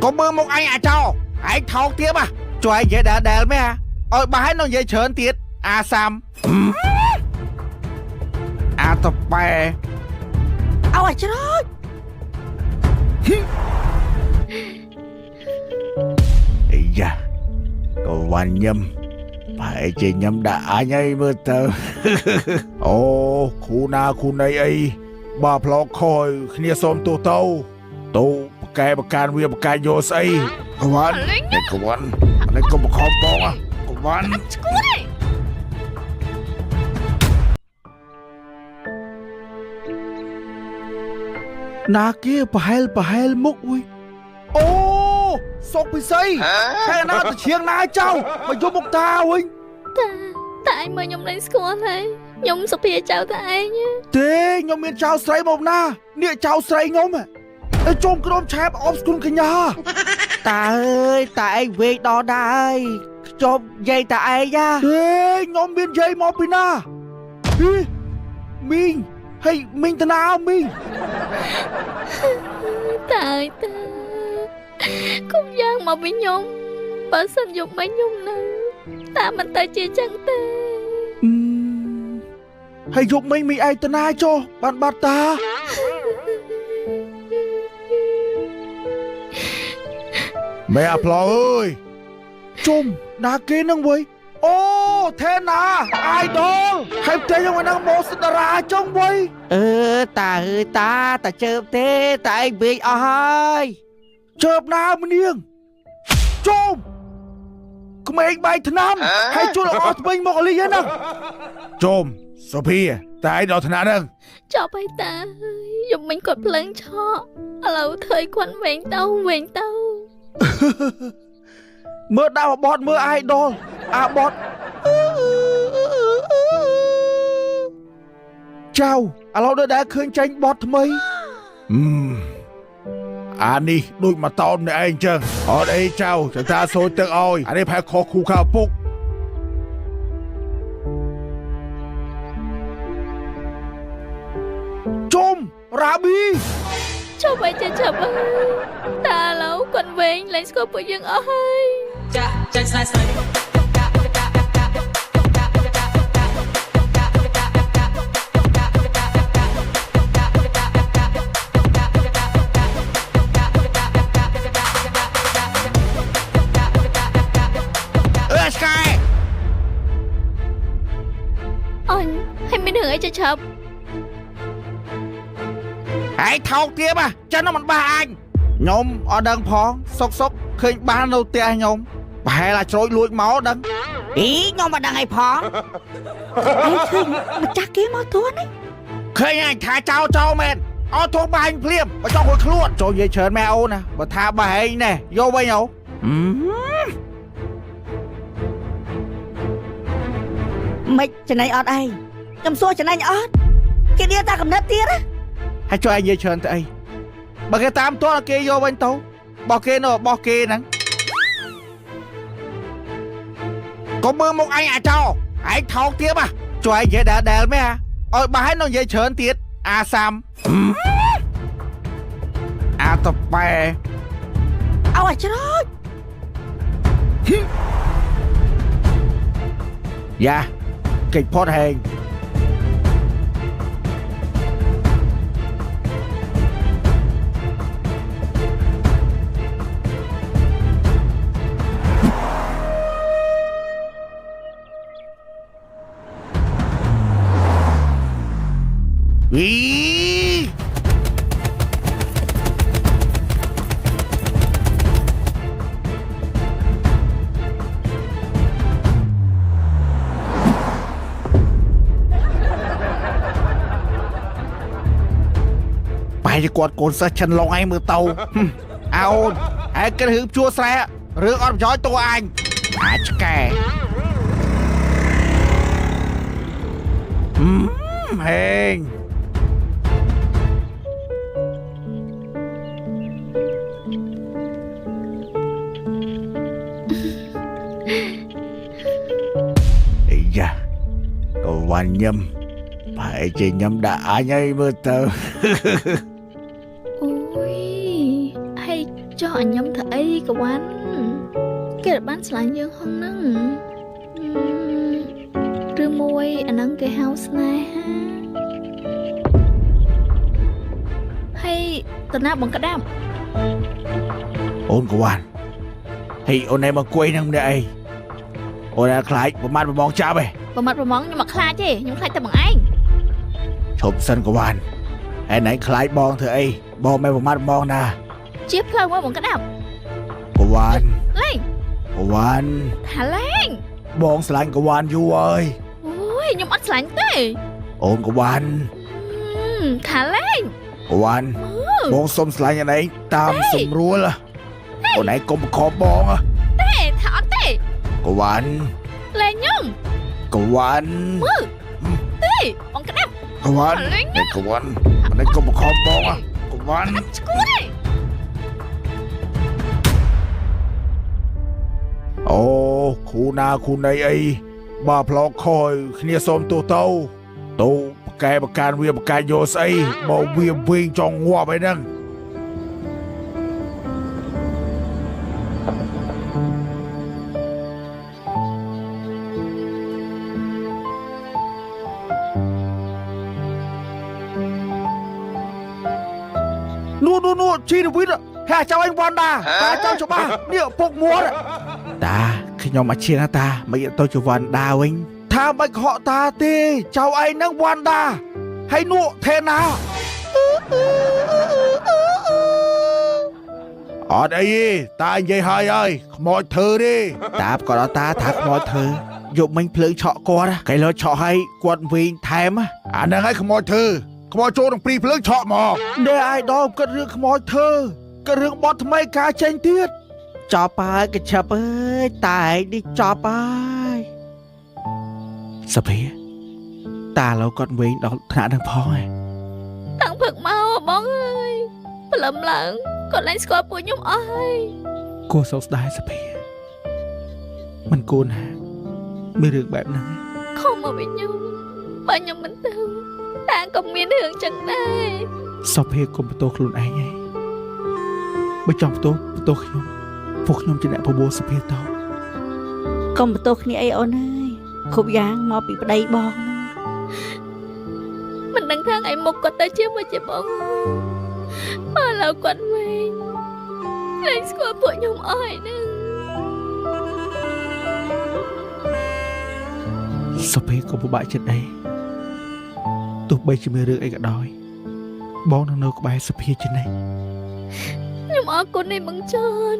កុំមើលមុខអញអាចោឯងថោកទៀតហ่ะជួយឯងនិយាយដែលមែនហ่ะឲ្យបាសឲ្យនឹងនិយាយច្រើនទៀតអាសាំអាតប៉ែ ឲ្យអាច្រូច អាយ៉ាកវ៉ាន់ញឹមប្រហែលជាញឹមដាក់អញហើយមើលទៅអូគ្រូណាគ្រូណីអីបើផ្លោកខយគ្នាសុំទោសទៅទៅបកែបកានវាបកាយកស្អីកវ៉ាន់កវ៉ាន់នេះកុំបខំបងកវ៉ាន់ ឈួតឯង ណាគេប្រហែលប្រហែលមុខអុយអូសុកពិសីខែណាទៅឈៀងណាចៅមកយកមុខតាវិញ តាតាឯងមើលខ្ញុំលែងស្គាល់ហើយខ្ញុំសុភាចៅតាឯង ទេខ្ញុំមានចៅស្រីមកណានេះចៅស្រីខ្ញុំអេជុំក្រុមឆែបអបស្គុនកញ្ញា តាអើយតាឯងវេកដល់ដែរខ្ញុំនិយាយតាឯងណា ទេខ្ញុំមានយាយមកពីណាហ៊ីមីងហេមីងតាណាមីង តាអើយតាគុំយ៉ាងមកវិញខ្ញុំបើសិនយកមកខ្ញុំនៅតាមិនទៅជាចឹងទេ ហើយយកមីងមីឯងតាណាចុះបានបាត់តាម៉ែអាផ្លោអើយជុំណាគេនឹងវៃអូថេណាអាយដលហើយផ្ទះខ្ញុំអាហ្នឹងមកស្តារាចុងវៃ អឺតាអើយតាតាជើបទេតាឯងវេកអស់ហើយ ជើបណាមនាងជុំក្មេងបាយថ្នាំហើយជួលអស់ថ្មិញមកអលីហ្នឹងជុំសុភាតែឯងដល់ថ្នាក់ហ្នឹង ចប់ហើយតាយប់មិញគាត់ភ្លឹងឆក់ឥឡូវធ្វើឲ្យគាត់វែងទៅវែងទៅ មើលដាក់បតមើលអាយដលអាបតចៅឥឡូវដូចដែលឃើញចេញបតថ្មីអានេះដូចមកតោនម្នាក់ឯងចឹងអត់អីចៅចតាសូចទឹកឲ្យអានេះផែខុសគូខៅពុកជុំរ៉ាប៊ី ចប់ហើយចាចប់ហើយតាឥឡូវគាត់វែងលែងស្គាល់ពួកយើងអស់ហើយ ចាក់ចាញ់ស្នេហ៍ស្រី អឺស្កែ អញហើយមានរឿងអីចាឆាប់ ឯងថោកទៀតហ่ะចឹងមិនបាសអញខ្ញុំអត់ដឹងផងសុកសុកឃើញបាននៅផ្ទះខ្ញុំប្រហែលអាជ្រូចលួចមកដឹង អីខ្ញុំមិនដឹងអីផងឯងឃើញម្ចាស់គេមកទួនេះ ឃើញអញថាចោលចោលមែនអត់ធំបាញ់ភ្លាមបើចង់រួចខ្លួនចូលនិយាយច្រើនម៉ែអូនណាបើថាបើឯងណែយកវិញអូ មិនចំណេញអត់ឯងខ្ញុំសួរចំណេញអត់គេដៀលតាកំណត់ទៀតណា ហើយជួយឯងនិយាយច្រើនទៅអីបើគេតាមតគេយកវិញទៅបោះគេនៅបោះគេហ្នឹងកុំមើលមុខអញអាចោឯងថោកទៀតហ่ะជួយឯងនិយាយដែលមែនហ่ะឲ្យបាសឲ្យនឹងនិយាយច្រើនទៀតអាសាំអាតប៉ែ ឲ្យអាច្រូច យ៉ាកិច្ចផុតហែងវីបែរជាគាត់កូនសិស្សចិនឡងឯងមើលទៅអោនឯងគិតរឿងជួស្រែរឿងអត់ប្រយោជន៍តួអញអាចឆ្កែហេងអាយ៉ាកវ៉ាន់ញឹមប្រហែលជាញឹមដាក់អញហើយមើលទៅ អូយហើយ ចុះអញខ្ញុំធ្វើអីក៏វ៉ាន់គេបានឆ្លាញ់យើងហងហ្នឹងឬមួយអាហ្នឹងគេហៅស្នេហាហើយតណាបងក្តាប់ អូនក៏វ៉ាន់ហេអូនឯងមកអង្គុយហ្នឹងម្នាក់អីអូនឯងខ្លាចប្រមាថប្រមងចាប់ឯង ប្រមាថប្រមងខ្ញុំមកខ្លាចទេខ្ញុំខ្លាចតែបងឯង ឈប់សិនក៏វ៉ាន់ហើយណៃខ្លាចបងធ្វើអីបងមិនប្រមាថប្រមងណា ជាផ្លូវមកបងក្តាប់ ក៏វ៉ាន់ លេង ក៏វ៉ាន់ ថាលេង បងស្រឡាញ់ក៏វ៉ាន់យូរហើយ អូយខ្ញុំអត់ស្រឡាញ់ទេ អូនក៏វ៉ាន់ ថាលេង ក៏វ៉ាន់បងសុំស្រឡាញ់អនឯងតាមសម្រួលអូនឯងកុំបង្ខំបង ទេថាអត់ទេ ក៏វ៉ាន់ លេងខ្ញុំ ក៏វ៉ាន់ មើលទេបងក្តាប់ ក៏វ៉ាន់ លេងខ្ញុំ ក៏វ៉ាន់អូនឯងកុំបង្ខំបងក៏វ៉ាន់ ឈួតទេ អូគ្រូណាគ្រូណីអីបើផ្លោកខយគ្នាសុំទោសទៅទៅបកែបកានវាបកែយកស្អីបើវាវិញចង់ងាប់អីហ្នឹងនោះនោះនោះជីវិតហាចៅអញវ៉ាន់ដាតាចៅច្បាស់នេះពុកមួតតាខ្ញុំអត់ជឿណាតាមិនទៅជាវ៉ាន់ដាវិញថាមិនកុហកតាទេចៅឯងនឹងវ៉ាន់ដាហើយនោះថេណាអត់អីទេតានិយាយហើយហើយខ្មោចធ្វើទេតាក៏ដល់តាថាខ្មោចធ្វើយកមិញភ្លើងឆក់គាត់កៃលោឆក់ឲ្យគាត់វិញថែមអាហ្នឹងហើយខ្មោចធ្វើខ្មោចចូលក្នុងព្រីភ្លើងឆក់មកនេះអាយដល់គិតរឿងខ្មោចធ្វើគិតរឿងបត់ថ្មីការចេញទៀតចប់ហើយកញ្ឆឹបអើយតែឯងនេះចប់ហើយសភាតាឡូវគាត់វិញដល់ថ្នាក់នឹងផងឯង តាំងព្រឹកមកបងអើយព្រលឹមឡើងគាត់លែងស្គាល់ពួកខ្ញុំអស់ហើយ គួរសោកស្ដាយសភាមិនគួរណាមានរឿងបែបហ្នឹង ខំមកវិញខ្ញុំបើខ្ញុំមិនទៅតាក៏មានរឿងចឹងដែរ សភាកុំបន្ទោសខ្លួនឯងឯងបើចង់បន្ទោសបន្ទោសខ្ញុំពួកខ្ញុំជាអ្នកបបួលសភាតោ កុំបន្ទោសគ្នាអីអូនអើយគ្រប់យ៉ាងមកពីប្តីបងហ្នឹង មិនដឹងថាថ្ងៃមុខគាត់ទៅជាមកជាបងបើឡើយគាត់វិញលែងស្គាល់ពួកខ្ញុំអស់ហើយហ្នឹង សភាកុំពិបាកចិត្តអីទោះបីជាមានរឿងអីក៏ដោយបងនឹងនៅក្បែរសភាជានិច្ច ខ្ញុំអរគុណឯងបងចន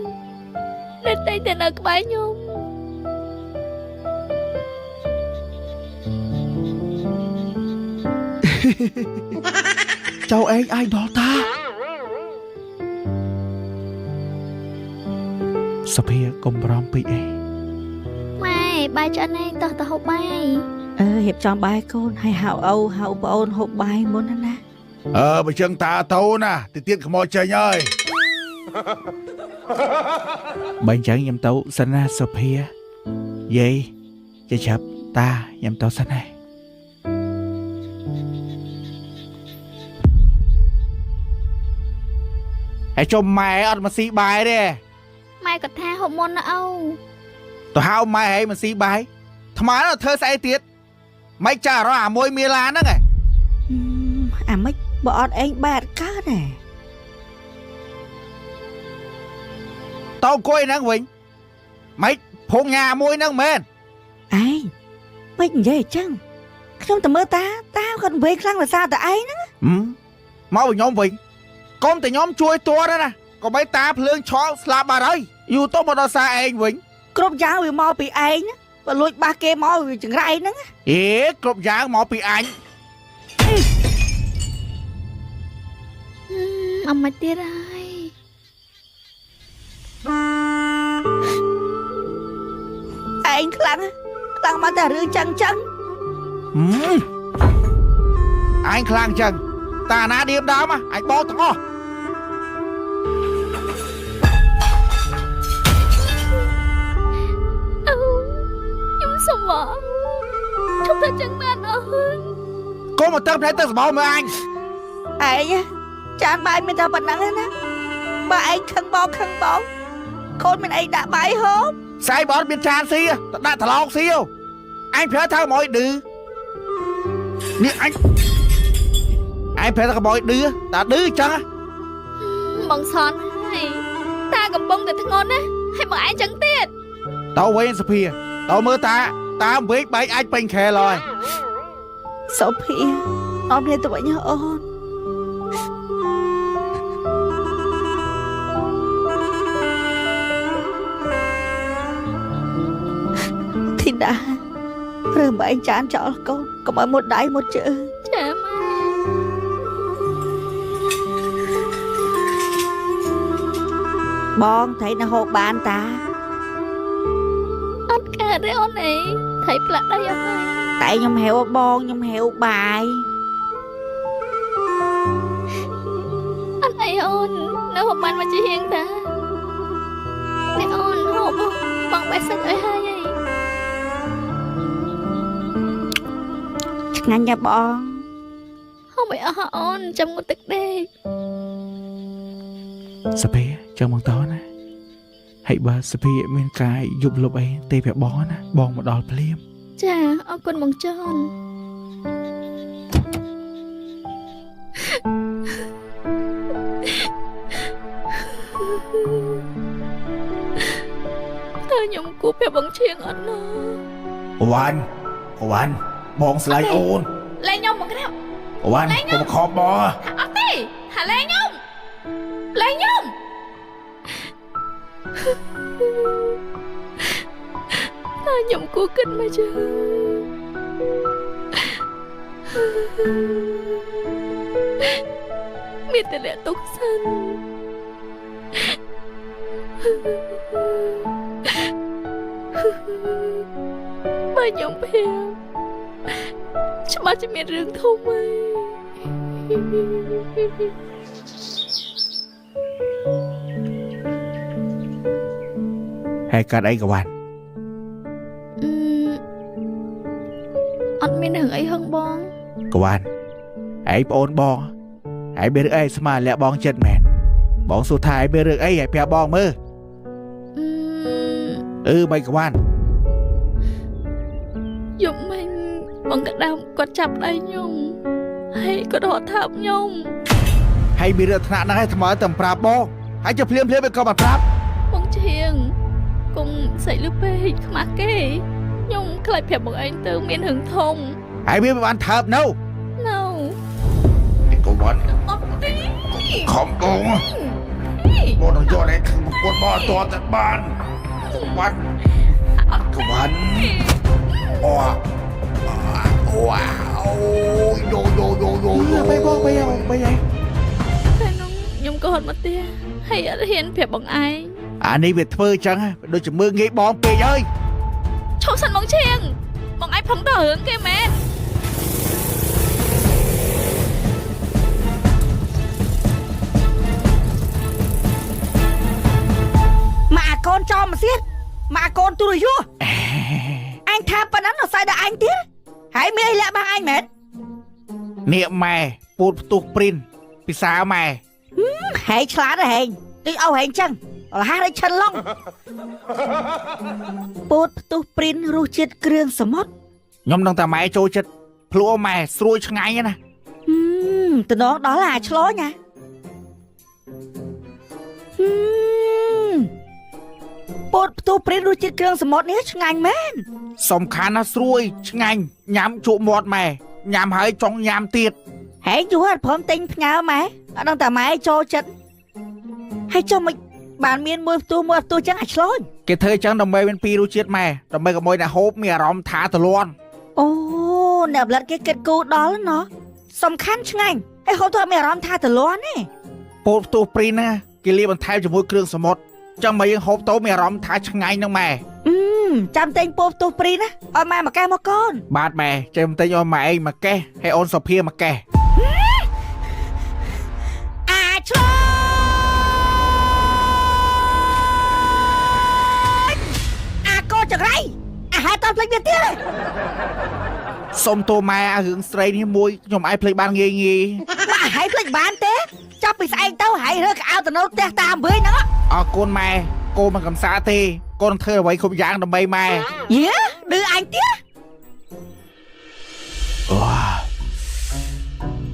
ដែលតែងតែនៅក្បែរខ្ញុំ ចៅឯងអាយដល់តាសភាកុំបារម្ភពេកអី ម៉ែបាយឆ្អិនឯងតោះទៅហូបបាយ អឺរៀបចំបាយកូនហើយហៅឪហៅប្អូនហូបបាយមុនណាណា អើបើចឹងតាទៅណាទៅទៀតខ្មោចចេញហើយបើអញ្ចឹងខ្ញុំទៅសិនណាសុភាយាយចេះឆាប់តាខ្ញុំទៅសិនណាហើយចុះម៉ែអត់មកស៊ីបាយទេ ម៉ែគាត់ថាហូបមុនណាអូ ទៅហៅម៉ែឲ្យមកស៊ីបាយថ្មនោះធ្វើស្អីទៀតមិនចារអាមួយមីឡាហ្នឹងឯង អាម៉េចបើអត់ឯងបាយអត់កើតទេ តោអង្គុយហ្នឹងវិញមិនភងញ៉ាមួយហ្នឹងមែន ឯងមិននិយាយអញ្ចឹងខ្ញុំតែមើលតាតាគាត់វេខ្លាំងភាសាតែឯងហ្នឹង មកវិញខ្ញុំវិញកុំតែខ្ញុំជួយតួណាកុំឲ្យតាភ្លើងឆក់ស្លាប់បាត់ហើយយូរទៅមកដល់សារឯងវិញ គ្រប់យ៉ាងវាមកពីឯងណាបើលួចបាសគេមកវាចង្រៃហ្នឹង អេគ្រប់យ៉ាងមកពីអញ អមទៀតហើយ ឯងខ្លាំងខ្លាំងមកតែរឿងចឹងចឹង អញខ្លាំងចឹងតាណាឌៀមដើមអញបោកទាំងអស់ អូខ្ញុំសុំមកឈប់តែចឹងបានអស់ កុំមកទៅផ្នែកទៅសម្បោមើលអញ ឯងចានបាយមានតែប៉ុណ្្នឹងណា បើឯងខឹងបងខឹងបងកូនមានអីដាក់បាយហូប ស្អែកបើអត់មានចានស៊ីទៅដាក់ត្រឡោកស៊ីអញប្រាប់ថាកុំឲ្យឌឺនេះអញឯងប្រាប់ថាកុំឲ្យឌឺតាឌឺចឹង បងសនហើយតាកំពុងតែធ្ងន់ណាហើយបងឯងចឹងទៀត តើវិញសុភាតើមើលតាតាមវែកបែកអាចពេញខែឡើយ សូភីអមនេះទៅវិញអូនធីតារើបែកចានចោលកូនកុំឲ្យមុតដៃមុតជើង ចាម៉ែ បងថៃនៅហូបបានតា អត់កើតទេអូនអីថៃផ្លាក់ដៃអស់ហើយ តែខ្ញុំហៅបងខ្ញុំហៅបាយ អត់អីអូននៅហូបបានមកជាហៀងតានេះអូនហូបបងបេះសាច់ឲ្យហើយអី ឆ្ងាញ់ណាស់បង ហូបឲ្យអស់អូនចាំងូតទឹកដេក សុភាចឹងបងតណាហើយបើសុភាមានកាយយប់លុបអីទេប្រាប់បងណាបងមកដល់ភ្លាម ចាអរគុណបងចនតើខ្ញុំគួរប្រាប់បងឈៀងអត់ណោះ វ៉ាន់វ៉ាន់បងស្លាញ់អូន លែងខ្ញុំមកក្រាប វ៉ាន់កុំខំបង អត់ទេហាលែងខ្ញុំលែងខ្ញុំតើខ្ញុំគួរគិតមកជឿមានតែលាក់ទុកសិនបើខ្ញុំភៀវច្បាស់ជាមានរឿងធំហើយ ហើយកាត់អីក៏វ៉ាន់ អឺអត់មានរឿងអីហឹងបង ក៏វ៉ាន់ឯងប្អូនបងឯងមានរឿងអីស្មានលាក់បងចិត្តមែនបងសួរថាឯងមានរឿងអីឲ្យប្រាប់បងមើល អឺ អឺមិនក៏វ៉ាន់ យប់មិញបងកដាមគាត់ចាប់ដៃខ្ញុំហើយគាត់រត់ថាបខ្ញុំ ហើយមានរឿងថ្នាក់ហ្នឹងឯងថ្មើតែប្រាប់បងហើយចុះភ្លាមភ្លាមវាក៏មិនប្រាប់ បងឈៀងគុំសាច់លឺពេកខ្មាស់គេខ្ញុំខ្លាចប្រាប់បងឯងទៅមានរឿងធំ ហើយវាមិនបានថើបនៅ ណៅ ក៏វ៉ាន់ អត់ទេ ខំបងបងនឹងយកឯងប្រពន្ធបងអត់ទាន់តែបានក៏វ៉ាន់ក៏វ៉ាន់អូអូអូយូយូយូយូយូបែបងបែបែ តែនោះខ្ញុំក៏ហត់មកផ្ទះហើយអត់ហ៊ានប្រាប់បងឯង អានេះវាធ្វើចឹងហ៎ដូចជាមើងងាយបងពេកហើយ ឈប់សិនបងឈៀងបងឯងផឹងតរឿងគេមែន មកអាកូនចោលមកទៀតមកអាកូនទូរយោអញថាប៉ុណ្ណឹងនៅស្អីដល់អញទៀតហើយមានអីលាក់បាំងអញមែន នេះម៉ែពូតផ្ទុះព្រីនពិសាម៉ែ ហែងឆ្លាតហែងដូចអោហែងចឹងរហ័សដូចឆិនឡុងពោតផ្ទុះព្រីនរសជាតិគ្រឿងសមុទ្រ ខ្ញុំនឹងតែម៉ែចូលចិត្តភ្លួម៉ែស្រួយឆ្ងាញ់ណា ហឹមតំណងដល់អាឆ្លោញណាហឹមពោតផ្ទុះព្រីនរសជាតិគ្រឿងសមុទ្រនេះឆ្ងាញ់មែន សំខាន់ណាស់ស្រួយឆ្ងាញ់ញ៉ាំជក់មាត់ម៉ែញ៉ាំហើយចង់ញ៉ាំទៀត ហែងយូរអត់ព្រមទិញផ្ញើម៉ែអត់ដឹងតែម៉ែចូលចិត្តហើយចុះមិនបានមានមួយផ្ទុះមួយផ្ទុះចឹងអាឆ្លោញ គេធ្វើចឹងដើម្បីមានពីររសជាតិម៉ែដើម្បីកុំឲ្យអ្នកហូបមានអារម្មណ៍ថាទលាន់ អូអ្នកផលិតគេគិតគូរដល់ណោះសំខាន់ឆ្ងាញ់ហើយហូបទៅអត់មានអារម្មណ៍ថាទលាន់ទេ ពោតផ្ទុះព្រីនណាគេលាបបន្ថែមជាមួយគ្រឿងសមុទ្រចឹងមកយើងហូបទៅមានអារម្មណ៍ថាឆ្ងាញ់ហ្នឹងម៉ែ អឺចាំទិញពោផ្ទុះព្រីណាឲ្យម៉ែមកកេះមកកូន បាទម៉ែចាំទិញឲ្យម៉ែឯងមកកេះហើយអូនសុភាមកកេះ អាឆ្លោញអាកូនចង្រៃអាហេតុតភ្លេចវាទៀតទេ សុំទោសម៉ែអារឿងស្រីនេះមួយខ្ញុំអាចភ្លេចបានងាយងាយ មកអាហែងភ្លេចបានទេ ចាប់ពីស្អែកទៅហើយរើកៅអៅទៅនៅផ្ទះតាមវិញហ្នឹង អរគុណម៉ែកូនមិនកំសាទេកូនធ្វើអ្វីគ្រប់យ៉ាងដើម្បីម៉ែ យេឌឺអញទៀត អូ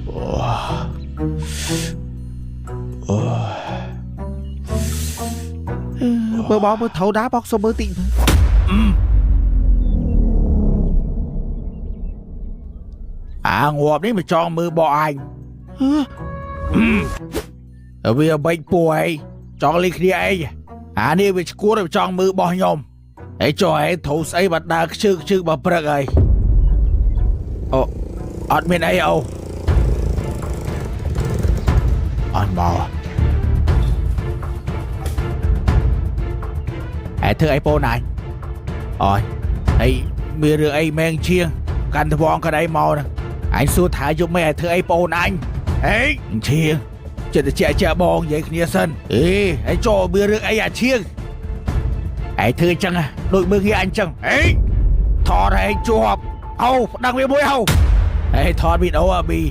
អូអូមើលបងមើលថោដាបងសុំមើលតិចមើលអាងាប់នេះមកចង់មើលបកអញវាបិចពួយចង់លេងគ្នាអីអានេះវាឈួតវាចង់មើលបោះខ្ញុំហើយចុះឯងធូស្អីបាត់ដើរខ្ជឹកខ្ជឹកបើព្រឹកហើយអូអត់មានអីអូអត់មកឯធ្វើអីបងណាញអយហើយមានរឿងអីមែងជាងកាន់ត្វងក្តីមកហ្នឹងអញសួរថាយប់មិនឲ្យធ្វើអីបងអញហេឈៀងចិត្តជាជាបងនិយាយគ្នាសិនអេហើយចូលមានរឿងអីអាឈៀងឯងធ្វើអញ្ចឹងដូចមើលងាយអញអញ្ចឹងហេថតឲ្យជាប់អូប្តឹងវាមួយអូហេថតវីដេអូអាប៊ី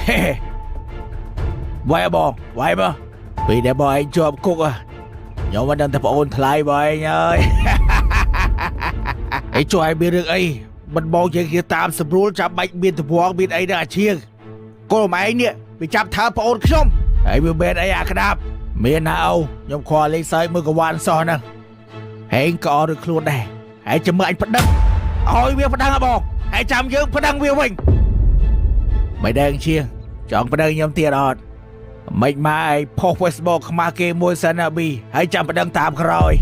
ហេវាយបងវាយមើលពេលដែលបងឯងជាប់គុកខ្ញុំមិនដឹងថាប្អូនថ្លៃបងឯងហើយ ឯងជួយមានរឿងអីមិនបងយើងគ្នាតាមស្រួលចាំបាច់មានទវងមានអីដល់អាឈៀងកូនម៉ែឯងនេះវាចាប់ថើប្អូនខ្ញុំហើយវាមែនអីអាក្តាប់មានណាអូខ្ញុំខលលេងសើចមើលកវ៉ាន់សោះហ្នឹងហែងក៏អត់ឬខ្លួនដែរហើយចាំមើលអញប្តឹងឲ្យវាប្តឹងហ៎បងហើយចាំយើងប្តឹងវាវិញមិនដឹងជាងចង់ប្តឹងខ្ញុំទៀតអត់មិនមកឯងផុស Facebook ខ្មាស់គេមួយសិនណាប៊ីហើយចាំប្តឹងតាមក្រោយ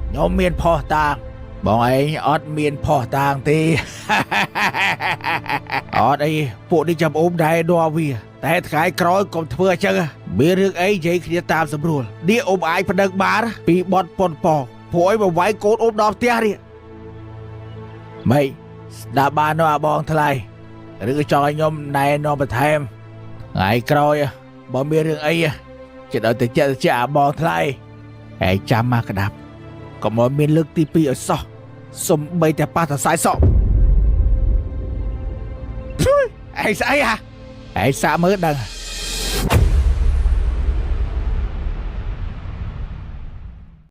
ខ្ញុំមានផុសតាងបងឯងអត់មានផុសតាងទេ អត់អីពួកនេះចាំអូមដែរដល់វាតែថ្ងៃក្រោយកុំធ្វើអញ្ចឹងមានរឿងអីនិយាយគ្នាតាមសម្រួលនេះអូមអាចប្តឹងបានពីបត់ប៉ុនប៉ងព្រោះអីមកវាយកូនអូមដល់ផ្ទះនេះម៉េចស្ដាប់បាននោះអាបងថ្លៃឬក៏ចង់ឲ្យខ្ញុំណែនាំបន្ថែមថ្ងៃក្រោយបើមានរឿងអីចិត្តឲ្យតែចិត្តជាអាបងថ្លៃហើយចាំមកក្តាប់កុំឲ្យមានលើកទី2ឲ្យសោះសំបីតែប៉ះតសាយសក់ឯងស្អីហ่ะឯងសាកមើលដឹង